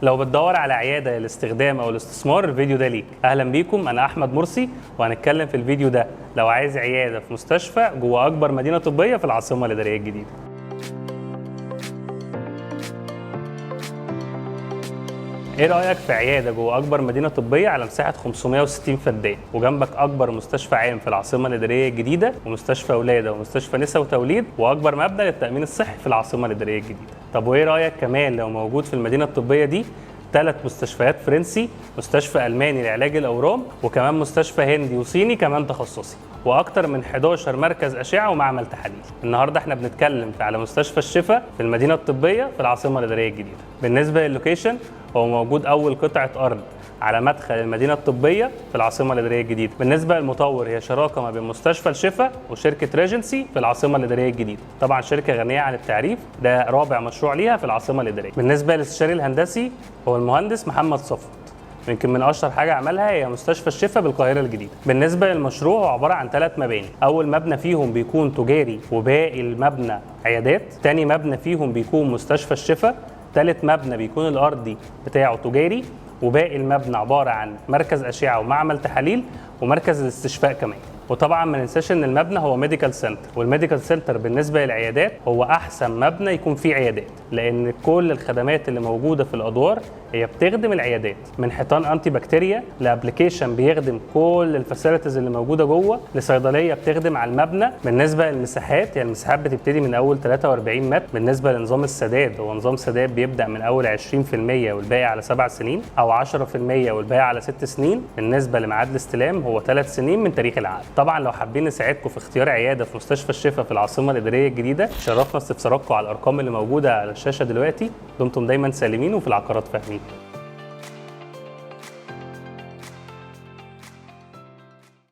لو بتدور على عيادة للاستخدام او الاستثمار، الفيديو ده ليك. اهلا بيكم، انا احمد مرسي، وهنتكلم في الفيديو ده لو عايز عيادة في مستشفى جوه اكبر مدينة طبية في العاصمة الادارية الجديدة. ايه رايك في عيادة جوه اكبر مدينة طبية على مساحة 560 فدان، وجنبك اكبر مستشفى عام في العاصمة الادارية الجديدة، ومستشفى ولاده ومستشفى نساء وتوليد، واكبر مبنى للتامين الصحي في العاصمة الادارية الجديدة؟ طب وايه رايك كمان لو موجود في المدينة الطبية دي 3 مستشفيات فرنسي، مستشفى الماني لعلاج الاورام، وكمان مستشفى هندي وصيني كمان تخصصي، واكتر من 11 مركز اشعه ومعمل تحاليل. النهارده احنا بنتكلم على مستشفى الشفا في المدينة الطبية في العاصمة الادارية الجديدة. بالنسبة لل location، هو موجود اول قطعه ارض على مدخل المدينة الطبية في العاصمة الادارية الجديدة. بالنسبة للمطور، هي شراكة ما بين مستشفى الشفا وشركه ريجنسي في العاصمة الادارية الجديدة. طبعا شركة غنية عن التعريف، ده رابع مشروع ليها في العاصمة الادارية. بالنسبة للاستشاري الهندسي، هو المهندس محمد صفوت، يمكن من اشهر حاجة عملها هي مستشفى الشفا بالقاهرة الجديدة. بالنسبة للمشروع، هو عبارة عن 3 مباني. اول مبنى فيهم بيكون تجاري وباقي المبنى عيادات، تاني مبنى فيهم بيكون مستشفى الشفا، ثالث مبنى بيكون الارضي بتاعه تجاري وباقي المبنى عبارة عن مركز اشعه ومعمل تحاليل ومركز الاستشفاء كمان. وطبعا ما ننساش ان المبنى هو medical center، وال medical center بالنسبة للعيادات هو احسن مبنى يكون فيه عيادات، لان كل الخدمات اللي موجودة في الادوار هي بتخدم العيادات، من حيطان anti bacteria ل application بيخدم كل ال facilities اللي موجودة جوه، لصيدليه بتخدم على المبنى. بالنسبة للمساحات، يعني المساحات بتبتدي من اول 43 متر. بالنسبة لنظام السداد، هو نظام سداد بيبدا من اول 20% والباقي على 7 سنين، او 10% والباقي على 6 سنين. بالنسبة لميعاد الاستلام، هو 3 سنين من تاريخ العقد. طبعا لو حابين نساعدكم في اختيار عيادة في مستشفى الشفا في العاصمة الادارية الجديدة، شرفنا استفساراتكم على الارقام اللي موجودة على الشاشة دلوقتي. دمتم دايما سالمين وفي العقارات فاهمين.